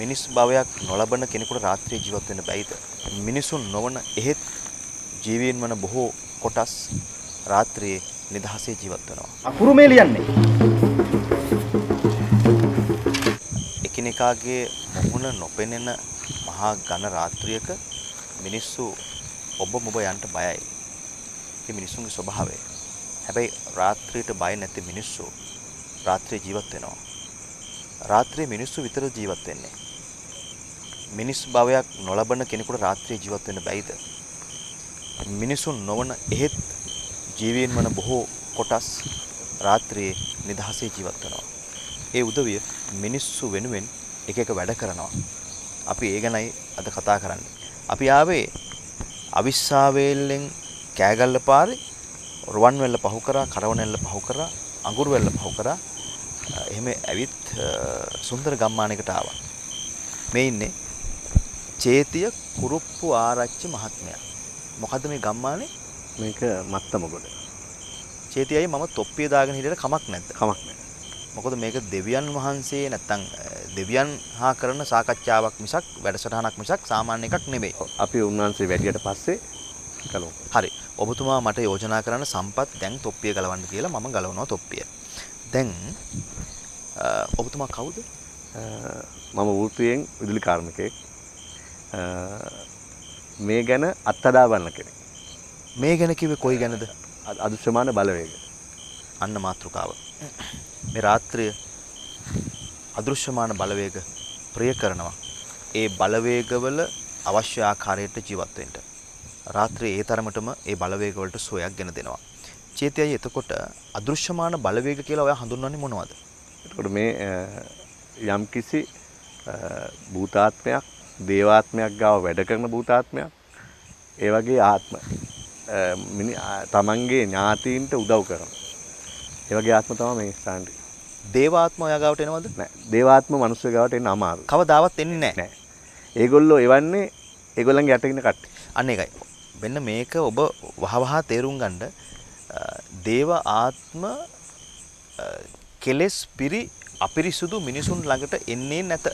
මිනිස් භවයක් නොලබන කෙනෙකුට රාත්‍රියේ ජීවත් වෙන්න බැයිද? මිනිසුන් නොවන එහෙත් ජීවීන් වන බොහෝ කොටස් රාත්‍රියේ නිදහසේ ජීවත් වෙනවා. අකුරු මේ ලියන්නේ. එකිනෙකාගේ මුහුණ නොපෙනෙන මහා ඝන රාත්‍රියක මිනිස්සු ඔබ මොබ යන්න බයයි. ඒ මිනිස්සුන්ගේ ස්වභාවය. හැබැයි රාත්‍රියට බය නැති මිනිස්සු රාත්‍රියේ ජීවත් වෙනවා. රාත්‍රියේ මිනිස්සු විතර ජීවත් වෙන්නේ. මිනිස් භවයක් නොලබන කෙනෙකුට රාත්‍රියේ ජීවත් වෙන්න බැයිද? මිනිසුන් නොවන එහෙත් ජීවීන් වන බොහෝ කොටස් රාත්‍රියේ නිදහසේ ජීවත් වෙනවා. ඒ උදවිය මිනිස්සු වෙනුවෙන් එක එක වැඩ කරනවා. අපි ඒ ගැනයි අද කතා කරන්නේ. අපි ආවේ අවිස්සාවේල්ලෙන් කෑගල්ල පාරේ රුවන්වැල්ල පහු කරා, කරවණැල්ල පහු කරා, අඟුරුවැල්ල පහු කරා එහෙම ඇවිත් සුන්දර ගම්මානයකට ආවා. මේ ඉන්නේ චේතිය කුරුප්පු ආරච්චි මහත්මයා. මොකද්ද මේ ගම්මානේ? මේක මත්තමගොඩ. චේතියයි මම තොප්පිය දාගෙන හිටියට කමක් නැද්ද? කමක් නැහැ. මොකද මේක දෙවියන් වහන්සේ නැත්තම් දෙවියන් හා කරන සාකච්ඡාවක් මිසක් වැඩසටහනක් මිසක් සාමාන්‍ය එකක් නෙමෙයි. අපි උන්වහන්සේ වැඩියට පස්සේ කළොත්. හරි. ඔබතුමා මට යෝජනා කරන්න සම්පත් දැන් තොප්පිය ගලවන්න කියලා මම ගලවනවා තොප්පිය. දැන් ඔබතුමා කවුද? මම වෘත්තියෙන් විදුලි කාර්මිකයෙක්. මේ ගැන අත්හදා බලන කෙනෙක්. මේ ගැන කිව්වේ කොයි ගැනද? අදෘශ්‍යමාන බලවේග. අන්න මාතෘකාව. මේ රාත්‍රිය අදෘශ්‍යමාන බලවේග ප්‍රිය කරනවා. ඒ බලවේගවල අවශ්‍ය ආකාරයට ජීවත් වෙන්න. රාත්‍රියේ ඒ තරමටම ඒ බලවේග වලට සුවයක් ගෙන දෙනවා. චේතියයි එතකොට අදෘශ්‍යමාන බලවේග කියලා ඔයා හඳුන්වන්නේ මොනවද? එතකොට මේ යම්කිසි භූතාත්මයක්, දේවාත්මයක් ගාව වැඩ කරන භූතාත්මයක්, ඒ වගේ ආත්ම තමන්ගේ ඥාතීන්ට උදව් කරන. ඒ වගේ ආත්ම තමයි මේ ස්ථානෙ. දේවාත්ම ඔයා ගාවට එනවද? නෑ. දේවාත්ම මිනිස්සු ගාවට එන්න අමාරුයි. කවදාවත් එන්නේ නෑ. නෑ. ඒගොල්ලෝ එවන්නේ ඒගොල්ලන්ගේ යට ඉන්න කට්ටිය. අන්න ඒකයි. මෙන්න මේක ඔබ වහවහ තේරුම් ගන්න. දේව ආත්ම කෙලෙස් පිරි අපිරිසුදු මිනිසුන් ළඟට එන්නේ නැත.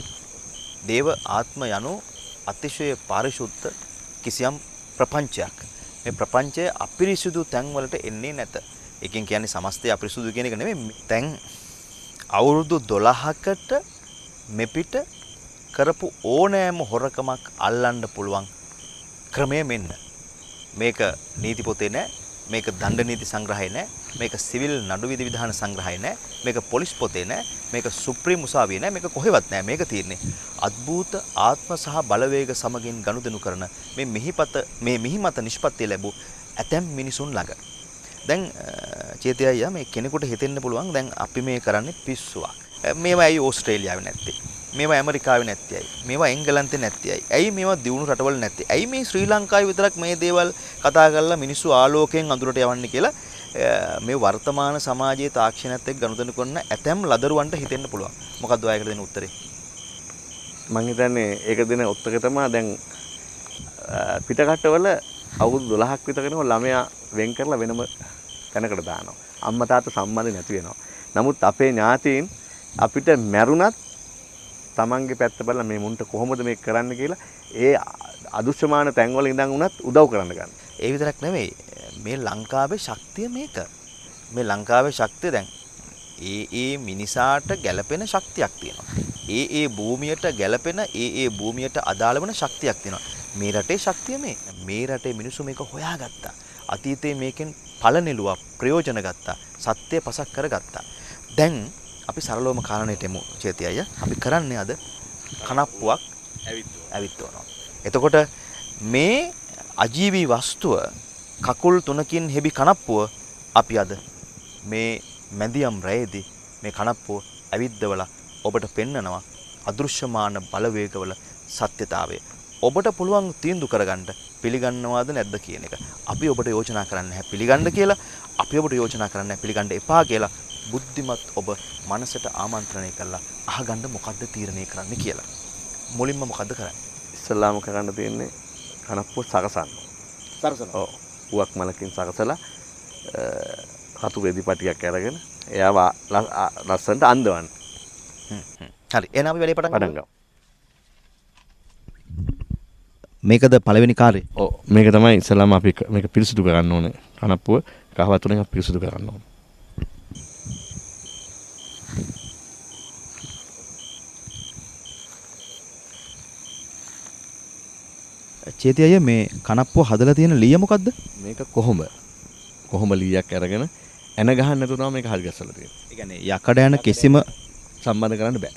දේව ආත්ම යනු අතිශය පාරිශුද්ධ කිසියම් ප්‍රපංචයක්. මේ ප්‍රපංචය අපිරිසුදු තැන්වලට එන්නේ නැත. ඒකෙන් කියන්නේ සමස්තය අපිරිසුදු කියන එක නෙමෙයි. දැන් අවුරුදු 12කට මෙපිට කරපු ඕනෑම හොරකමක් අල්ලන්න පුළුවන් ක්‍රමය මෙන්න. මේක නීති පොතේ නෑ, මේක දණ්ඩ නීති සංග්‍රහයේ නෑ, මේක සිවිල් නඩු විධි විධාන සංග්‍රහයේ නෑ, මේක පොලිස් පොතේ නෑ, මේක සුප්‍රීම උසාවියේ නෑ, මේක කොහෙවත් නෑ. මේක තියෙන්නේ අద్භූත ආත්ම සහ බලවේග සමගින් ගනුදෙනු කරන මේ මිහිපත මේ මිහිමත නිෂ්පත්තිය ලැබූ ඇතැම් මිනිසුන් ළඟ. දැන් චේතිය අයියා මේ කෙනෙකුට හිතෙන්න පුළුවන් දැන් අපි මේ කරන්නේ පිස්සුවක්. මේවා ඇයි ඕස්ට්‍රේලියාවේ නැත්තේ? මේවා ඇමරිකාවේ නැත්තේ ඇයි? මේවා එංගලන්තේ නැත්තේ ඇයි? ඇයි මේවා දියුණු රටවල නැත්තේ? ඇයි මේ ශ්‍රී ලංකාවේ විතරක් මේ දේවල් කතා කරලා මිනිස්සු ආලෝකයෙන් අඳුරට යවන්නේ කියලා මේ වර්තමාන සමාජයේ තාක්ෂණයත් එක්ක ගනුදෙනු කරන ඇතැම් ලදරුවන්ට හිතෙන්න පුළුවන්. මොකද්ද ඔයා ඒකට දෙන උත්තරේ? මං හිතන්නේ ඒක දෙන උත්තරේ තමයි දැන් පිටරටවල අවුරුදු 12ක් විතර වෙනකොට ළමයා වෙන් කරලා වෙනම තැනකට දානවා. අම්මා තාත්තා සම්බන්ධ නැති වෙනවා. නමුත් අපේ ඥාතීන් අපිට මැරුණත් තමන්ගේ පැත්ත බලලා මේ මුන්ට කොහොමද මේක කරන්න කියලා ඒ අදෘශ්‍යමාන තැන්වල ඉඳන් වුණත් උදව් කරන්න ගන්න. ඒ විතරක් නෙමෙයි, මේ ලංකාවේ ශක්තිය මේක. මේ ලංකාවේ ශක්තිය දැන් ඒ ඒ මිනිසාට ගැළපෙන ශක්තියක් තියෙනවා. ඒ ඒ භූමියට ගැළපෙන ඒ ඒ භූමියට අදාළ වන ශක්තියක් තියෙනවා. මේ රටේ ශක්තිය මේ. මේ රටේ මිනිස්සු මේක හොයාගත්තා. අතීතයේ මේකෙන් ඵල නෙළුවා, ප්‍රයෝජන ගත්තා, සත්‍ය පසක් කරගත්තා. දැන් අපි සරලවම කාරණේට එමු චේතිය අයියා. අපි කරන්නේ අද කනප්පුවක් ඇවිත්වනවා. එතකොට මේ අජීවී වස්තුව කකුල් තුනකින් හෙබි කනප්පුව අපි අද මේ මැදියම් රැයේදී මේ කනප්පුව ඇවිද්දවලා ඔබට පෙන්නනවා අදෘශ්‍යමාන බලවේගවල සත්‍යතාවය. ඔබට පුළුවන් තීන්දුව කරගන්න පිළිගන්නවාද නැද්ද කියන එක. අපි ඔබට යෝජනා කරන්නේ නැහැ පිළිගන්න කියලා. අපි ඔබට යෝජනා කරන්නේ නැහැ පිළිගන්න එපා කියලා. බුද්ධිමත් ඔබ මනසට ආමන්ත්‍රණය කරලා අහගන්න මොකද්ද තීරණය කරන්න කියලා. මුලින්ම මොකද්ද කරන්නේ? ඉස්සල්ලාම කරන්න තියෙන්නේ කනප්පුව සරසන්න. සරසනවා. ඔව්. උවක් මලකින් සරසලා රතු රෙදි පටියක් අරගෙන එයාව ලස්සනට අඳවන්න. හරි. එහෙනම් අපි වැඩේ පටන් ගමු. මේකද පළවෙනි කාර්යය? ඔව්, මේක තමයි ඉස්සෙල්ලාම අපි මේක පිරිසිදු කරන්න ඕනේ. කනප්පුව කහ වතුරෙන් අපි පිරිසිදු කරන්න ඕනේ. චේති අයියා, මේ කනප්පුව හදලා තියෙන ලීය මොකද්ද? මේක කොහොඹ. කොහොඹ ලීයක් අරගෙන ඇන ගහන්න නැතුව තමයි මේක හරි ගස්සලා තියෙන්නේ. ඒ කියන්නේ යකඩ ඇන කිසිම සම්බන්ධ කරන්න බෑ.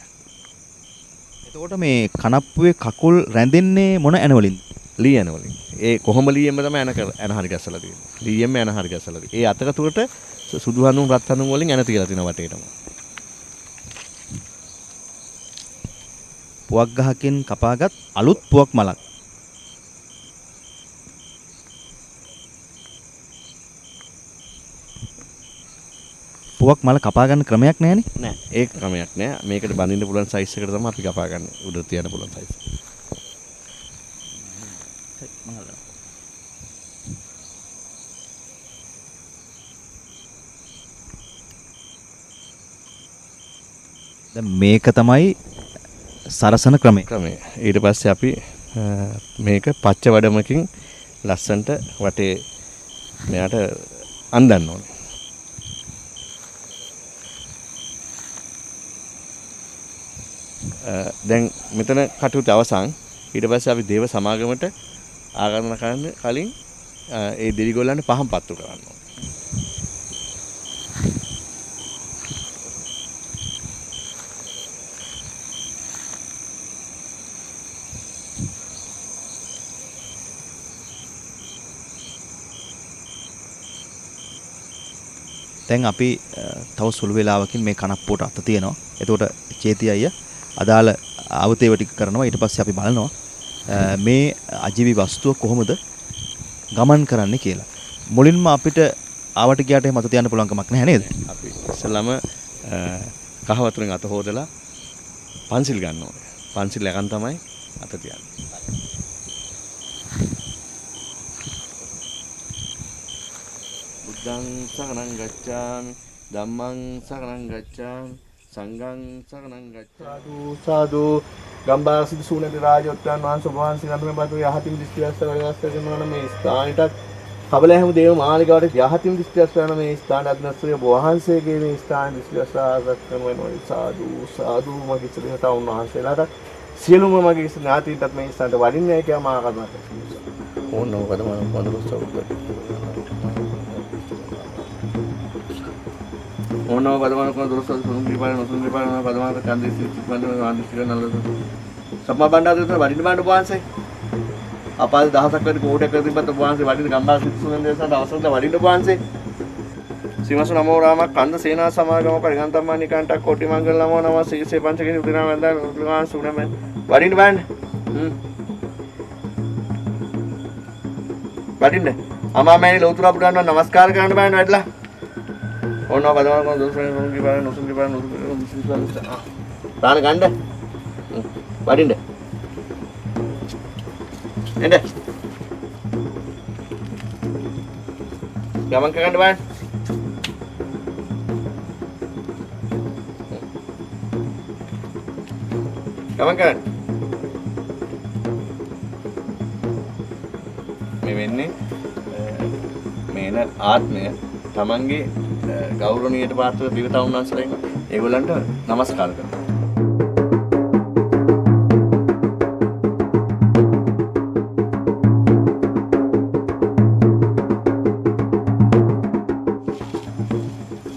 එතකොට මේ කනප්පුවේ කකුල් රැඳෙන්නේ මොන ඇන වලින්ද? ලී ඇන වලින්. ඒ කොහොඹ ලීයෙන්ම තමයි ඇන හරි ගස්සලා තියෙන්නේ. ලීයෙන්ම ඇන හරි ගස්සලා තියෙන්නේ. ඒ අතකතුරට සුදු හඳුන් රත් හඳුන් වලින් ඇන තියලා තියෙනවා වටේටම. පුවක් ගහකින් කපාගත් අලුත් පුවක් මලක්. පුවක් මල කපා ගන්න ක්‍රමයක් නෑනේ. නෑ, ඒක ක්‍රමයක් නෑ. මේකට බඳින්න පුළුවන් සයිස් එකට තමයි අපි කපා ගන්න. උඩ තියන්න පුළුවන් සයිස්. මං අල්ලනවා. දැන් මේක තමයි සරසන ක්‍රමය. ක්‍රමය. ඊට පස්සේ අපි මේක පච්ච වඩමකින් ලස්සනට වටේ මෙයාට අන්දන්න ඕනේ. දැන් මෙතන කටයුතු අවසන්. ඊට පස්සේ අපි දේව සමාගමට ආරාධනා කරන්න කලින් ඒ දෙවිගොල්ලන්ට පහන් පත්තු කරන්න ඕනේ. දැන් අපි තව සුළු වෙලාවකින් මේ කනප්පුවට අත තියනවා. එතකොට චේති අයියා අදාළ ආවතේව ටික කරනවා. ඊට පස්සේ අපි බලනවා මේ අජීවී වස්තුව කොහොමද ගමන් කරන්නේ කියලා. මුලින්ම අපිට ආවට ගියාට එහෙම අත තියන්න පුළුවන් කමක් නැහැ නේද? අපි ඉස්සෙල්ලාම කහ වතුරෙන් අත හොදලා පන්සිල් ගන්න ඕනේ. පන්සිල් අරන් තමයි අත තියන්නේ. බුද්ධං සරණං ගච්ඡාමි, ධම්මං සරණං ගච්ඡාමි, සංඝං සරණං ගච්ඡාමි. සාදු සාදු. ගම්බාර සිදු සූනති රාජෝත්තමයන් වහන්සේ ඔබ වහන්සේ නඳුන බඳු යහතින් දෘෂ්ටි වස්ත කරන මේ ස්ථානයටත් කබල හැම දේව මාලිගාවට යහතින් දෘෂ්ටි වස්ත මේ ස්ථාන අධිනස්ත්‍රය ඔබ වහන්සේගේ මේ ස්ථාන දෘෂ්ටි වස්ත කරන වෙනවා. සාදු සාදු. මගේ ඉස්සරහට උන්වහන්සේලාට සියලුම මගේ ඥාතීන්ටත් මේ ස්ථානට වඩින්නේ කියලා මා කරුණා කරනවා. ඕන මොකද මම පොඳුරස්සව ඕනව පදමාන කොන දොරස්ස සුනුම් කිපාන නොසුනුම් කිපාන පදමාන කන්දේ සිත් බඳ වාන්දිස් කරන නල්ල සම්මා බණ්ඩාර වඩින්න බණ්ඩ වහන්සේ අපාද දහසක් වැඩි කෝටයක් කර තිබ්බත් ඔබ වහන්සේ වඩින්න ගම්බාර සිත් සුනන් දේශනාවට අවසරද වඩින්න ඔබ වහන්සේ. ශ්‍රීමස් නමෝ රාම කන්ද සේනා සමාගම පරිගන්තම්මා නිකාන්ටක් කොටි මංගල නමෝ නම සීසේ පංචකේ උදිනා වැඳා උතුගාන් සුනම වඩින්න බණ්ඩ. වඩින්න අමාමෑණි ලෝතුරා පුරාණන් නමස්කාර කරන්න බෑන වැඩලා. ඕනව පදමාන කොන දොරස්ස සුනුම් කිපාන නොසුනුම් කිපාන නොසුනුම් කිපාන දාන ගන්න වඩින්න. එන්න. ගමන් කරන්න බලන්න. ගමන් කරන්න. මේ වෙන්නේ මේන ආත්මය තමන්ගේ ගෞරවණීයට පාත්‍ර දේවතාවුන් වහන්සේලා ඉන්නවා. ඒගොල්ලන්ට නමස්කාර කරනවා.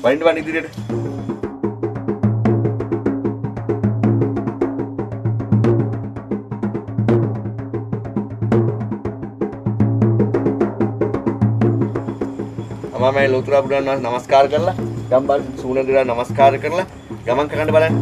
වයින් වයින් ඉදිරියට. අමා මේ ලෝතුරා බුදුන් වහන්සේ නමස්කාර කරලා ගම්බාර සූනන්දිරා නමස්කාර කරලා ගමන් කරන්න බලන්න.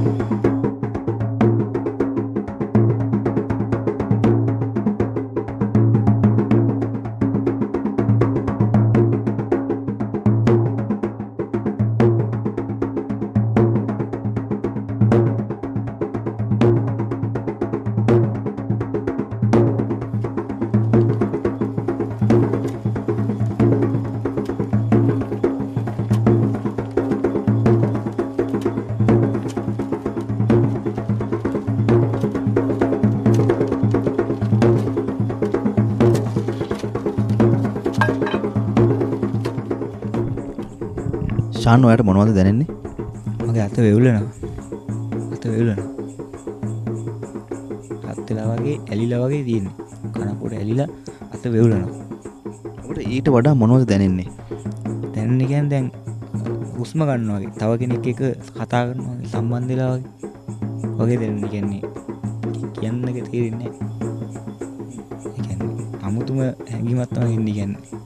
ශාන් ඔයාට මොනවද දැනෙන්නේ? මගේ අත වෙවුලනවා. අත වෙවුලනවා. රත් වෙලා වගේ ඇලිලා වගේ තියෙන්නේ. කනපොට ඇලිලා අත වෙවුලනවා. ඔබට ඊට වඩා මොනවද දැනෙන්නේ? දැනෙන්නේ කියන්නේ දැන් හුස්ම ගන්නවා වගේ. තව කෙනෙක් එක්ක කතා කරනවා වගේ, සම්බන්ධ වෙලා වගේ. වගේ දැනෙන්නේ. කියන්නේ කියන්න එක තේරෙන්නේ නැහැ. ඒ කියන්නේ අමුතුම හැඟීමක් තමයි එන්නේ කියන්නේ.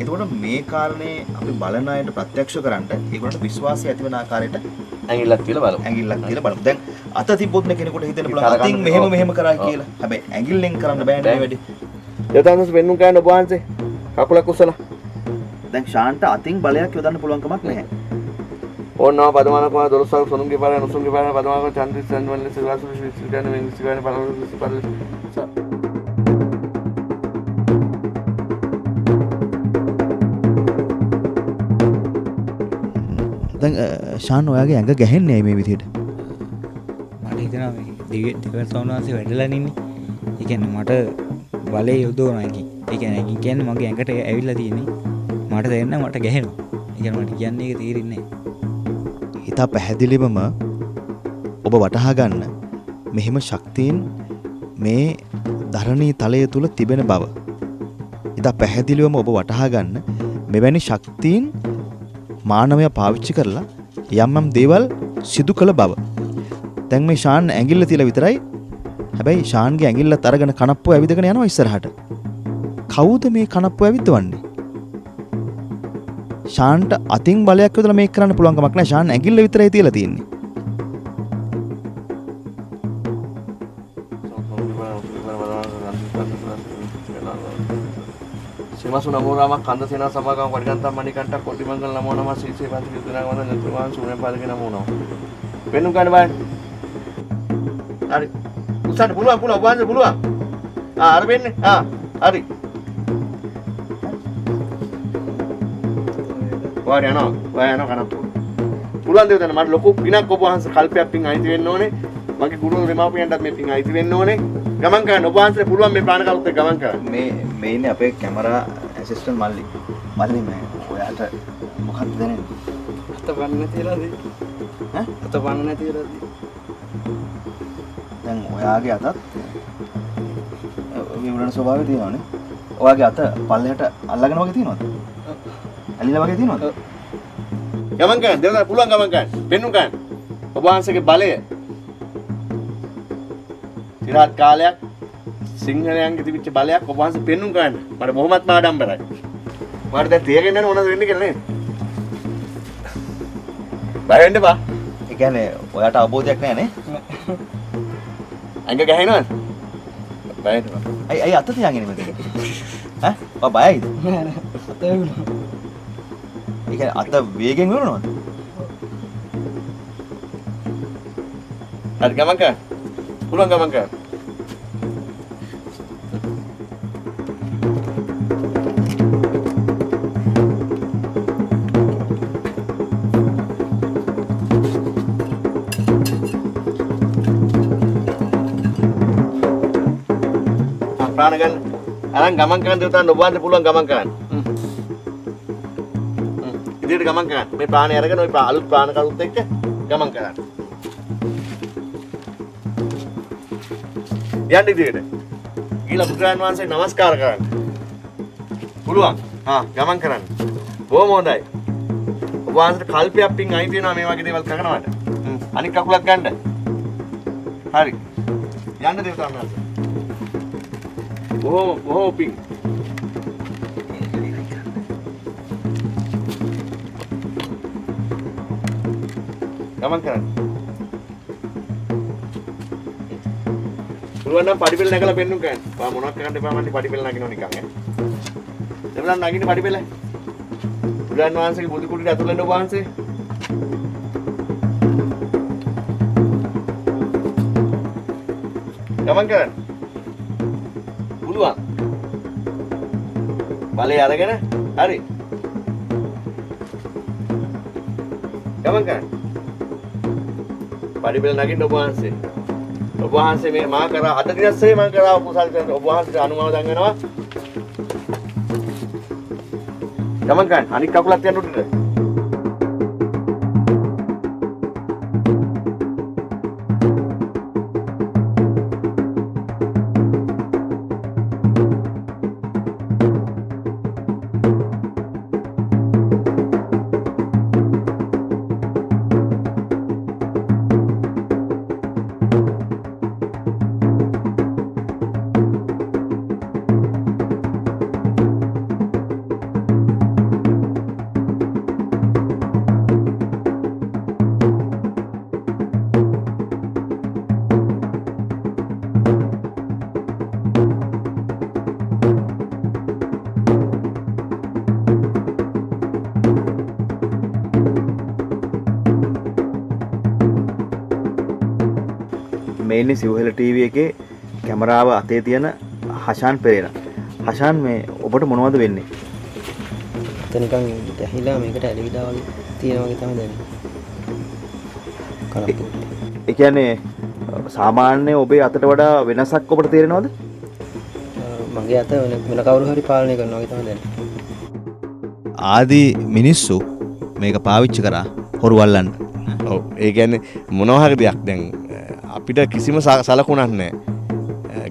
එතකොට මේ කාරණේ අපි බලන අයට ප්‍රත්‍යක්ෂ කරන්න ඒගොල්ලන්ට විශ්වාසය ඇති වෙන ආකාරයට ඇඟිල්ලක් තියලා බලමු. ඇඟිල්ලක් තියලා බලමු. දැන් අත තිබ්බොත් නේ කෙනෙකුට හිතෙන්න පුළුවන් අතින් මෙහෙම මෙහෙම කරා කියලා. හැබැයි ඇඟිල්ලෙන් කරන්න බෑනේ මේ වැඩේ. යතානස් වෙන්නුම් කෑන ඔබ වහන්සේ කකුලක් උස්සලා. දැන් ශාන්ට අතින් බලයක් යොදන්න පුළුවන් කමක් නැහැ. ඕනව පදමාන කුමාර 12 වර්ෂ සොනුන්ගේ පාරේ නුසුන්ගේ පාරේ පදමාන චන්ද්‍ර චන්ද්‍රවල්ල සිවාසු ශ්‍රී වෙන සිවාන පරල පරල දැන් ශාන් ඔයාගේ ඇඟ ගැහෙන්නේ ඇයි මේ විදිහට? මට හිතෙනවා මේ දෙවියන් වහන්සේ වැඩලා ඉන්නේ. ඒ කියන්නේ මට බලය යොදවනවා ඇඟින්. ඒ කියන්නේ ඇඟින් කියන්නේ මගේ ඇඟට ඇවිල්ලා තියෙන්නේ. මට තේරෙන්නේ මට ගැහෙනවා. ඒ කියන්නේ මට කියන්නේ ඒක තේරෙන්නේ නැහැ. ඉතා පැහැදිලිවම ඔබ වටහා ගන්න මෙහෙම ශක්තියින් මේ ධරණී තලය තුල තිබෙන බව. ඉතා පැහැදිලිවම ඔබ වටහා ගන්න මෙවැනි ශක්තියින් මානවයා පාවිච්චි කරලා යම් යම් දේවල් සිදු කළ බව. දැන් මේ ශාන් ඇඟිල්ල තියලා විතරයි. හැබැයි ශාන්ගේ ඇඟිල්ලත් අරගෙන කනප්පුව ඇවිදගෙන යනවා ඉස්සරහට. කවුද මේ කනප්පුව ඇවිද්දවන්නේ? ශාන්ට අතින් බලයක් යොදලා මේක කරන්න පුළුවන් කමක් නැහැ. ශාන් ඇඟිල්ල විතරයි තියලා තියෙන්නේ. සීමාසු නමෝ රාම කන්ද සේනා සමාගම වරිගන්තම් මණිකණ්ඨ කොටිමංගල නමෝ නමः ශ්‍රී ශ්‍රී පංච කිතුනාගමන නතුමාන් සූර්ය පාදක නමෝ නමः. වෙනුම් ගන්න බෑ. හරි. උස්සන්න පුළුවන් පුළුවන් ඔබ වහන්සේ පුළුවන්. ආ අර වෙන්නේ. ආ හරි. වාරි යනවා. වාරි යනවා කනප්පුව. පුළුවන් දේවල් මට ලොකු පිනක් ඔබ වහන්සේ කල්පයක් පින් අයිති වෙන්න ඕනේ. මගේ ගුරු දෙමාපියන්ටත් මේ පින් අයිති වෙන්න ඕනේ. ගමන් කරන්න ඔබ වහන්සේට පුළුවන් මේ ප්‍රාණ කරුත් එක්ක ගමන් කරන්න. මේ මේ ඉන්නේ අපේ කැමරා ඇසිස්ටන්ට් මල්ලි. මල්ලි මේ ඔයාට මොකක්ද දැනෙන්නේ? අත පන්න නැතිලාද? ඈ? අත පන්න නැතිලාද? දැන් ඔයාගේ අතත් විවරණ ස්වභාවය තියෙනවනේ. ඔයාගේ අත පල්ලෙහාට අල්ලගෙන වගේ තියෙනවද? ඇලිලා වගේ තියෙනවද? ගමන් කරන්න දෙවදාන පුළුවන් ගමන් කරන්න. පෙන්නුම් කරන්න. ඔබ වහන්සේගේ බලය චිරාත් කාලයක් සිංහලයන්ගේ තිබිච්ච බලයක් ඔබ වහන්සේ පෙන්නුම් කරන්න. මට බොහොමත්ම ආඩම්බරයි. මට දැන් තේරෙන්නේ නැහැ මොනවද වෙන්නේ කියලා නේද? බය වෙන්න එපා. ඒ කියන්නේ ඔයාට අවබෝධයක් නැහැ නේ? ඇඟ ගැහෙනවද? බය වෙන්න එපා. ඇයි ඇයි අත තියාගෙන ඉන්නේ මෙතන? ඈ? ඔයා බයයිද? නෑ නෑ අත වෙවුලනවා. ඒ කියන්නේ අත වේගෙන් වෙවුලනවද? හරි ගමන් කරන්න. පුළුවන් ගමන් කරන්න. ප්‍රාණ ගන්න. අරන් ගමන් කරන් දෙවතාන් ඔබ වහන්සේ පුළුවන් ගමන් කරන්න. ඉදිරියට ගමන් කරන්න. මේ ප්‍රාණය අරගෙන ওই අලුත් ප්‍රාණ කරුත් එක්ක ගමන් කරන්න. යන්න ඉදිරියට. ගිහලා බුදුරජාණන් වහන්සේ නමස්කාර කරන්න. පුළුවන්. හා ගමන් කරන්න. බොහොම හොඳයි. ඔබ වහන්සේට කල්පයක් පින් අයිති වෙනවා මේ වගේ දේවල් කරනවට. අනික් කකුලක් ගන්න. හරි. යන්න දෙවතාන් වහන්සේ. බොහොම බොහොම පින්. ගමන් කරන්න. පුළුවන් නම් පඩිපෙළ නැගලා පෙන්නුම් කරන්න. ඔයා මොනවක් කරන්න එපා මල්ලි පඩිපෙළ නගිනව නිකන් ඈ. දෙවලන් නගින්න පඩිපෙළ. බුදුන් වහන්සේගේ බුදු කුටියට ඇතුල් වෙන්න ඔබ වහන්සේ. ගමන් කරන්න. පුළුවන්. බලය අරගෙන හරි. ගමන් කරන්න. පඩිපෙළ නගින්න ඔබ වහන්සේ. ඔබ වහන්සේ මේ මා කරා අද දිනස්සේ මා කරා කුසල් කරන ඔබ වහන්සේට අනුමෝදන් වෙනවා. ගමන් කරන්න. අනිත් කකුලත් යන්න උඩට. මේ ඉන්නේ සිව්හෙල ටීවී එකේ කැමරාව අතේ තියෙන හෂාන් පෙරේරා. හෂාන් මේ ඔබට මොනවද වෙන්නේ? අත නිකන් ඇහිලා මේකට ඇලවිලා වගේ තියෙන වගේ තමයි දැනෙන්නේ. කනප්පුවට. ඒ කියන්නේ සාමාන්‍ය ඔබේ අතට වඩා වෙනසක් ඔබට තේරෙනවද? මගේ අත වෙන කවුරු හරි පාලනය කරනවා වගේ තමයි දැනෙන්නේ. ආදි මිනිස්සු මේක පාවිච්චි කරා හොරු අල්ලන්න. ඔව් ඒ කියන්නේ මොනවා හරි දෙයක් දැන් අපිට කිසිම සලකුණක් නැහැ.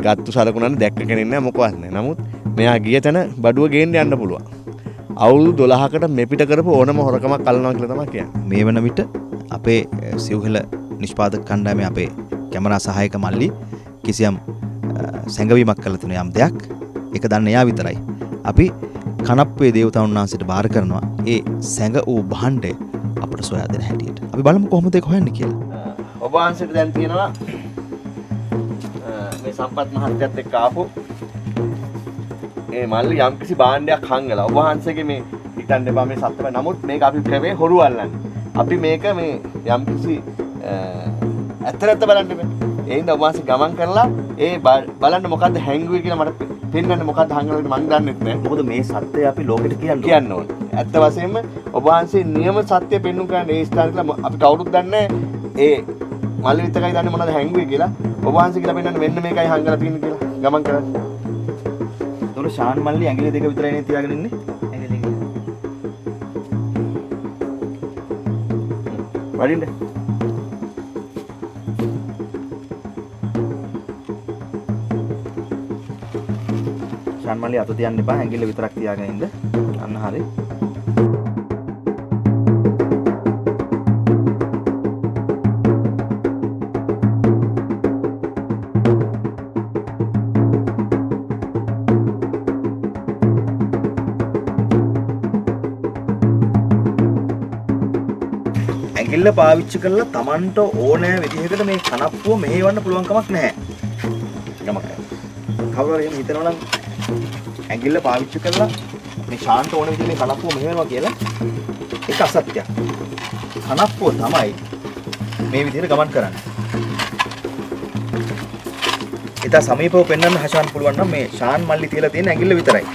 ගත්තු සලකුණක් දැක්ක කෙනෙක් නැහැ මොකවත් නැහැ. නමුත් මෙයා ගිය තැන බඩුව ගේන්න යන්න පුළුවන්. අවුරුදු 12කට මෙපිට කරපු ඕනම හොරකමක් අල්ලනවා කියලා තමයි කියන්නේ. මේ වන විට අපේ සිව්හෙල නිෂ්පාදක කණ්ඩායමේ අපේ කැමරා සහායක මල්ලි කිසියම් සැඟවීමක් කරලා තියෙන යම් දෙයක්. ඒක දන්නේ එයා විතරයි. අපි කනප්පුවේ දේවතාවුන් වහන්සේට බාර කරනවා ඒ සැඟ වූ භාණ්ඩය අපට සොයා දෙන හැටියට. අපි බලමු කොහොමද ඒක හොයන්නේ කියලා. ඔබ වහන්සේට දැන් තියෙනවා මේ සම්පත් මහත්තයත් එක්ක ආපු මේ මල්ලි යම්කිසි භාණ්ඩයක් හංගලා ඔබ වහන්සේගේ මේ හිතන්න එපා මේ සත්‍යම. නමුත් මේක අපි කරේ හොරු අල්ලන්නේ. අපි මේක මේ යම්කිසි ඇත්ත නැත්ත බලන්න බෑ. ඒ හින්දා ඔබ වහන්සේ ගමන් කරලා ඒ බලන්න මොකද්ද හැංගුවේ කියලා මට පෙන්වන්න මොකද්ද හංගලා කියලා මං දන්නෙත් නෑ. මොකද මේ සත්‍යය අපි ලෝකෙට කියන්න ඕනේ. ඇත්ත වශයෙන්ම ඔබ වහන්සේ නියම සත්‍ය පෙන්වු කරන්නේ ඒ ස්ථාන කියලා අපි කවුරුත් දන්නේ නෑ. ඒ මල්ලි විතරයි දන්නේ මොනවද හැංගුවේ කියලා. ඔබ වහන්සේ කියලා පෙන්වන්න මෙන්න මේකයි හංගලා තියෙන්නේ කියලා ගමන් කරන්න. ඒතකොට ශාන් මල්ලි ඇඟිලි දෙක විතරයි නේ තියාගෙන ඉන්නේ. ඇඟිලි දෙක. වඩින්න. ශාන් මල්ලි අත තියන්න එපා, ඇඟිල්ල විතරක් තියාගෙන ඉන්න. අන්න හරි. ඇඟිල්ල පාවිච්චි කරලා Tamanට ඕනෑ විදිහකට මේ කනප්පුව මෙහෙවන්න පුළුවන් කමක් නැහැ. ගමක් නැහැ. කවුරු හරි එහෙම හිතනවා නම් ඇඟිල්ල පාවිච්චි කරලා මේ ශාන්ත ඕන විදිහට මේ කනප්පුව මෙහෙවනවා කියලා ඒක අසත්‍යයක්. කනප්පුව තමයි මේ විදිහට ගමන් කරන්නේ. ඉතින් සමීපව පෙන්වන්න හෂාන් පුළුවන් නම් මේ ශාන් මල්ලි තියලා තියෙන ඇඟිල්ල විතරයි.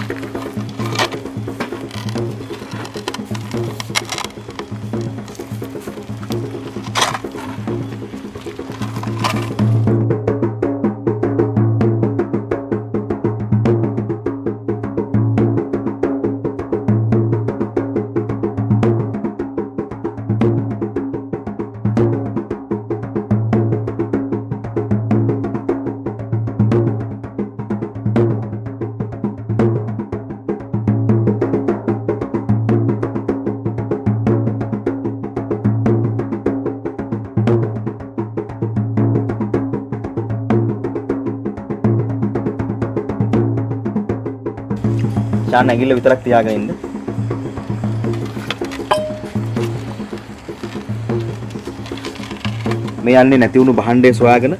ශාන් ඇඟිල්ල විතරක් තියාගෙන ඉන්න. මේ යන්නේ නැති වුණු භාණ්ඩය සොයාගෙන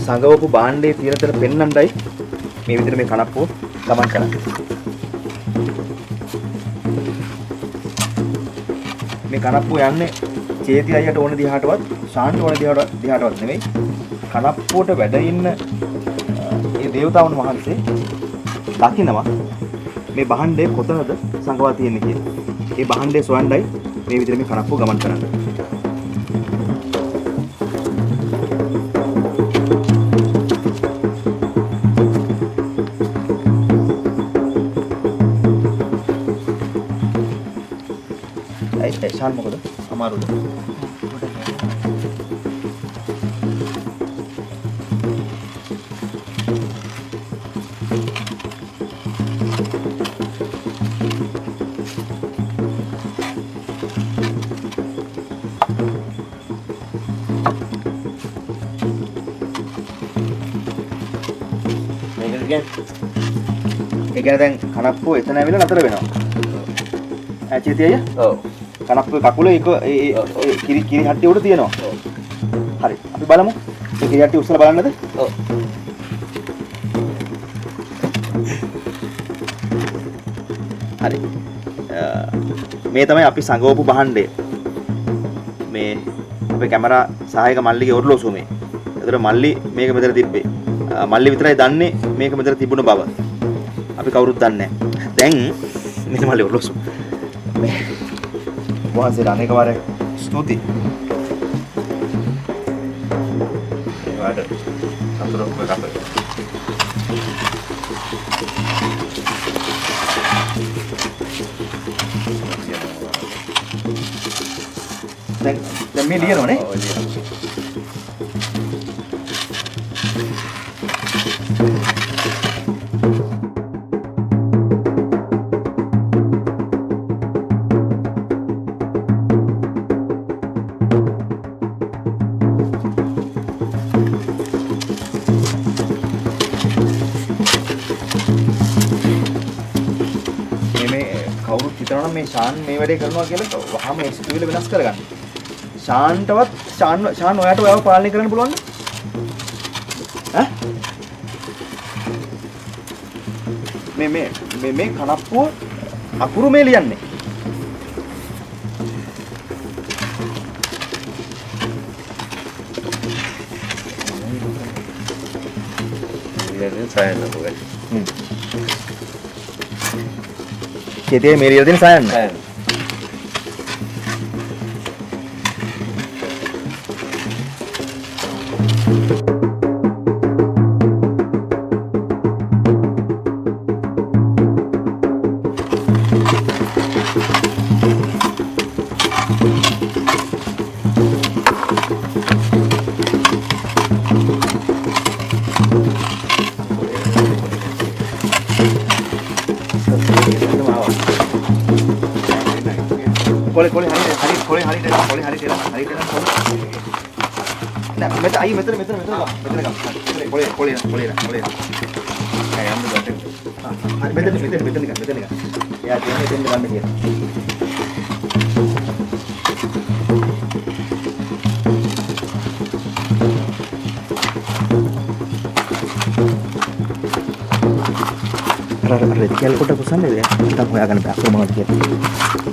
සංගවපු භාණ්ඩයේ තියෙන තැන පෙන්වන්නයි මේ විදිහට මේ කනප්පුව ගමන් කරන්නේ. මේ කනප්පුව යන්නේ චේති අයියට ඕන දිහාටවත් ශාන්ට ඕන දිහාටවත් නෙමෙයි. කනප්පුවට වැඩ ඉන්න ඒ දේවතාවුන් වහන්සේ දකින්නවා මේ භාණ්ඩය කොතනද සංගවා තියෙන්නේ කියලා. ඒ භාණ්ඩය සොයන්නයි මේ විදිහට මේ කනප්පුව ගමන් කරන්නේ. ශාන් මොකද? අමාරුද? ඒ කියන්නේ දැන් කනප්පුව එතන ඇවිල්ලා නතර වෙනවා. ඈ චේති අයියා? ඔව්. කනප්පුවේ කකුල ඒක ඒ කිරි කිරි හට්ටිය උඩ තියෙනවා. ඔව්. හරි. අපි බලමු. මේ කිරි හට්ටිය උස්සලා බලන්නද? ඔව්. හරි. මේ තමයි අපි සංගවපු භාණ්ඩය. මේ අපේ කැමරා සහායක මල්ලිගේ ඔරලෝසුව මේ. ඒතර මල්ලි මේක මෙතන තිබ්බේ. මල්ලි විතරයි දන්නේ මේක මෙතන තිබුණ බව. අපි කවුරුත් දන්නේ නැහැ. දැන් මෙන්න මල්ලි ඔරලෝසුව. මේ වහන්සේට අනේක වාරයක් ස්තුතියි. ඒ වාට සතුටක් කප. දැන් දැන් මේ ලියනවනේ. ඔව් ලියනවා. මේ ශාන් මේ වැඩේ කරනවා කියලා වහාම ඒ සිතුවිල්ල වෙනස් කරගන්න. ශාන්ටවත් ශාන් ශාන් ඔයාට ඔයාව පාලනය කරන්න පුළුවන්ද? ඈ? මේ මේ මේ මේ කනප්පුව අකුරු මේ ලියන්නේ. ලියන්නේ සයන්න මොකද? චේතියේ මේ ලියලා තියෙන සයන්න. සයන්න. කොලේ කොලේ හරියට හරි කොලේ හරියට කොලේ හරියට හරියට කොලේ නෑ මෙතන අයියේ මෙතන මෙතන මෙතන ගම මෙතන ගම මෙතන කොලේ කොලේ කොලේ කොලේ නෑ යන්න බෑ හරි මෙතන මෙතන මෙතන ගන්න මෙතන ගන්න එයා කියන්නේ එතෙන් ගන්න කියලා. අර අර අර කියලා කොට කුසන්නේ නිකන් හොයාගන්න බෑ අකුරු මොනවද කියලා.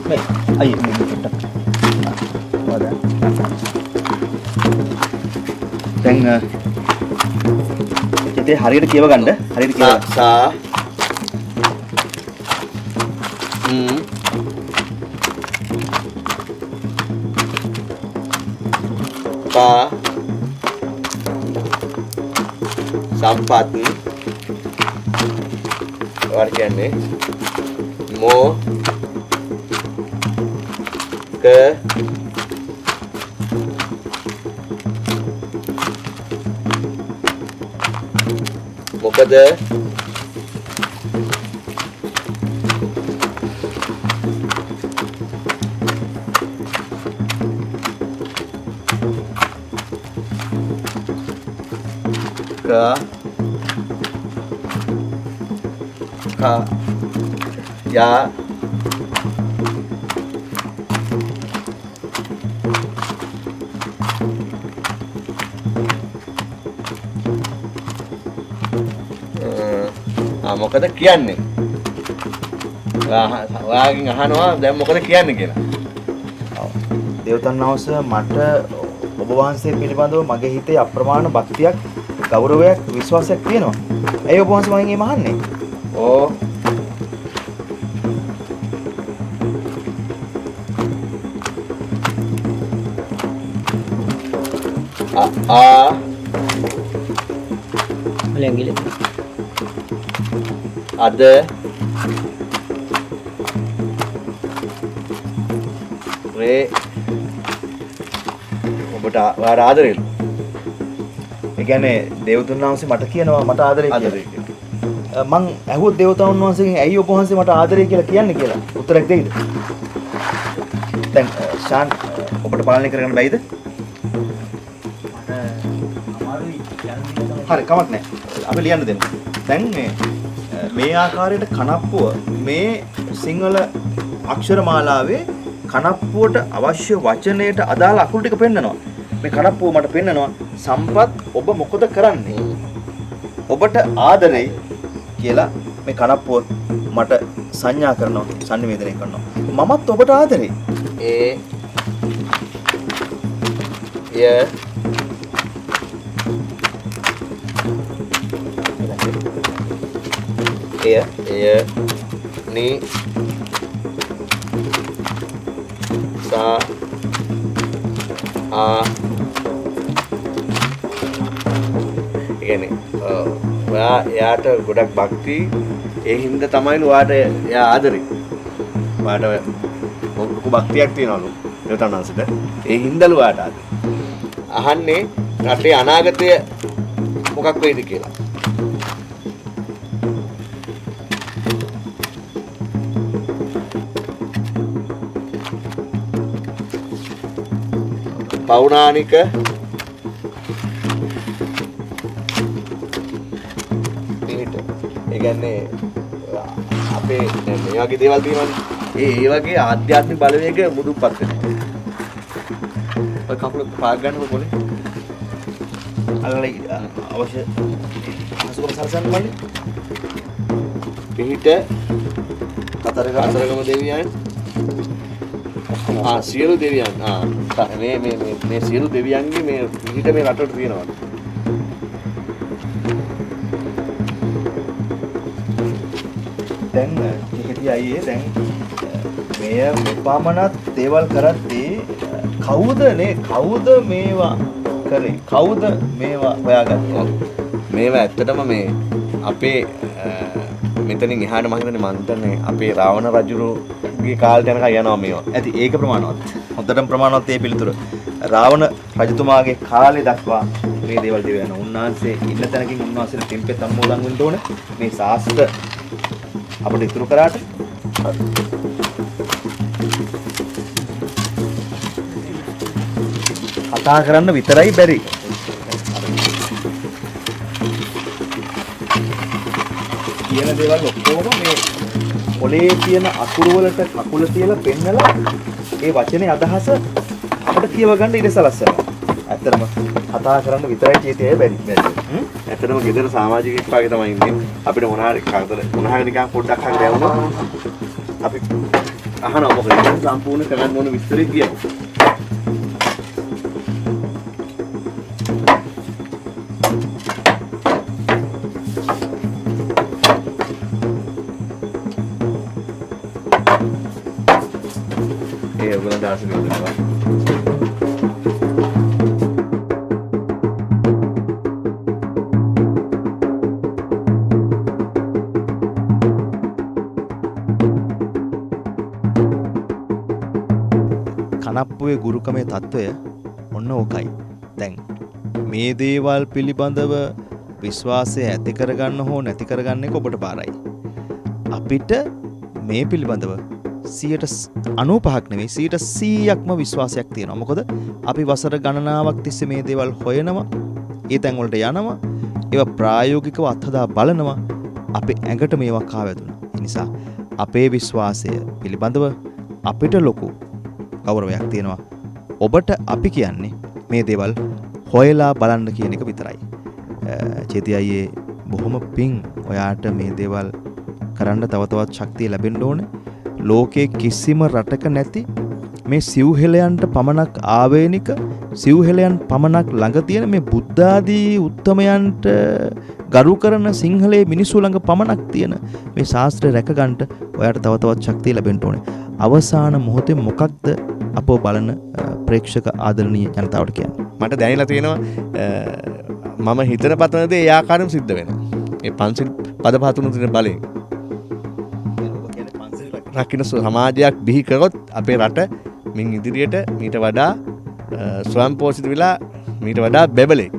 මේ අයියේ මේ පොඩ්ඩක් වදා දැන් ඉතින් හරියට කියව ගන්න හරියට කියව සා පා සම්පත් ඔයාලා කියන්නේ මෝ ක මොකද ක ක යා මොකද කියන්නේ? ඔයාගෙන් අහනවා දැන් මොකද කියන්නේ කියලා. ඔව්. දේවතන් වහන්සේ මට ඔබ වහන්සේ පිළිබඳව මගේ හිතේ අප්‍රමාණ භක්තියක්, ගෞරවයක්, විශ්වාසයක් තියෙනවා. ඇයි ඔබ වහන්සේ මගෙන් එහෙම අහන්නේ? ඔව්. ආ ඔලෙන් ගිල අද රේ ඔබට ඔයාට ආදරේලු. ඒ කියන්නේ දේවතුන් වහන්සේ මට කියනවා මට ආදරේ කියලා. මං ඇහුවොත් දේවතාවුන් වහන්සේගෙන් ඇයි ඔබ වහන්සේ මට ආදරේ කියලා කියන්නේ කියලා උත්තරයක් දෙයිද? දැන් ශාන් ඔබට පාලනය කරගන්න බැයිද? මට අමාරුයි යන්න. හරි කමක් නැහැ. අපි ලියන්න දෙමු. දැන් මේ ආකාරයට කනප්පුව මේ සිංහල අක්ෂර මාලාවේ කනප්පුවට අවශ්‍ය වචනයට අදාළ අකුරු ටික පෙන්නනවා. මේ කනප්පුව මට පෙන්නනවා සම්පත් ඔබ මොකද කරන්නේ? ඔබට ආදරෙයි කියලා මේ කනප්පුව මට සංඥා කරනවා, සංනිවේදනය කරනවා. මමත් ඔබට ආදරෙයි. ඒ ය එය එය නි සා ආ. ඒ කියන්නේ ඔයා එයාට ගොඩක් භක්ති, ඒ හින්දා තමයිලු ඔයාට එයා ආදරේ. ඔයාට ලොකු භක්තියක් තියනවලු දේවතාවුන් වහන්සේට. ඒ හින්දාලු ඔයාට ආදරේ. අහන්නේ රටේ අනාගතය මොකක් වෙයිද කියලා. පෞරාණික පිහිට. ඒ කියන්නේ අපේ දැන් මේ වගේ දේවල් තියෙනවනේ. ඒ ඒ වගේ ආධ්‍යාත්මික බලවේග මුදුන්පත් වෙනවා. ඔය කකුල පාක් ගන්නකො පොලේ. අල්ලලා අවශ්‍ය හසුකම සලසන්න මල්ලි. පිහිට කතරගම දෙවියන්. ආ සියලු දෙවියන්. ආ මේ මේ මේ මේ සියලු දෙවියන්ගේ මේ පිහිට මේ රටට තියෙනවා. දැන් කිහිටි අයියේ දැන් මෙය මෙපමණත් දේවල් කරද්දී කවුද නේ කවුද මේවා කරේ? කවුද මේවා හොයාගත්තේ? මේවා ඇත්තටම මේ අපේ මෙතනින් එහාට මම හිතන්නේ මං හිතන්නේ අපේ රාවණ රජුගේ කාලේට යනකම් යනවා මේවා. ඇති ඒක ප්‍රමාණවත්. හොඳටම ප්‍රමාණවත් ඒ පිළිතුර. රාවණ රජතුමාගේ කාලේ දක්වා මේ දේවල් දිව යනවා. උන්වහන්සේ ඉන්න තැනකින් උන්වහන්සේට පින්පෙත් අනුමෝදන් වෙන්න ඕන. මේ ශාස්ත්‍ර අපිට ඉතුරු කරාට කතා කරන්න විතරයි බැරි. කියන දේවල් ඔක්කොම මේ පොලේ තියෙන අකුරු වලට කකුල තියලා පෙන්නලා ඒ වචනේ අදහස අපිට කියව ගන්න ඉඩ සලස්සනවා. ඇත්තටම කතා කරන්න විතරයි චේතයයි බැරි. ඇත්තටම ගෙදර සමාජිකයෙක් වගේ තමයි ඉන්නේ. අපිට මොන හරි කරදර මොන හරි නිකන් පොඩ්ඩක් හරි දැනුණොත් අපි අහනවා මොකද සම්පූර්ණ කරන්න ඕන විස්තරය කියමු. ඒ ඔයගොල්ලන්ට ආශිර්වාද වෙනවා. කනප්පුවේ ගුරුකමේ තත්ත්වය ඔන්න ඕකයි. දැන් මේ දේවල් පිළිබඳව විශ්වාසය ඇති කරගන්න හෝ නැති කරගන්න එක ඔබට බාරයි. අපිට මේ පිළිබඳව 95ක් නෙවෙයි 100%ක්ම විශ්වාසයක් තියෙනවා. මොකද අපි වසර ගණනාවක් තිස්සේ මේ දේවල් හොයනවා, ඒ තැන් වලට යනවා, ඒවා ප්‍රායෝගිකව අත්හදා බලනවා, අපේ ඇඟට මේවා කාවැදුනා. ඒ නිසා අපේ විශ්වාසය පිළිබඳව අපිට ලොකු ගෞරවයක් තියෙනවා. ඔබට අපි කියන්නේ මේ දේවල් හොයලා බලන්න කියන එක විතරයි. චේති අයියේ බොහොම පිං ඔයාට මේ දේවල් කරන්න තව තවත් ශක්තිය ලැබෙන්න ඕනේ. ලෝකයේ කිසිම රටක නැති මේ සිව්හෙලයන්ට පමණක් ආවේනික සිව්හෙලයන් පමණක් ළඟ තියෙන මේ බුද්ධ ආදී උත්තමයන්ට ගරු කරන සිංහලයේ මිනිස්සු ළඟ පමණක් තියෙන මේ ශාස්ත්‍රය රැකගන්නට ඔයාට තව තවත් ශක්තිය ලැබෙන්න ඕනේ. අවසාන මොහොතේ මොකක්ද අපව බලන ප්‍රේක්ෂක ආදරණීය ජනතාවට කියන්නේ? මට දැනෙලා තියෙනවා මම හිතන පතන දේ ඒ ආකාරයෙන්ම සිද්ධ වෙනවා. මේ පන්සිල් පද පහ තුන තියෙන බලයෙන්. රකින්න සමාජයක් බිහි කරොත් අපේ රට මින් ඉදිරියට මීට වඩා ස්වයංපෝෂිත වෙලා මීට වඩා බැබලෙයි.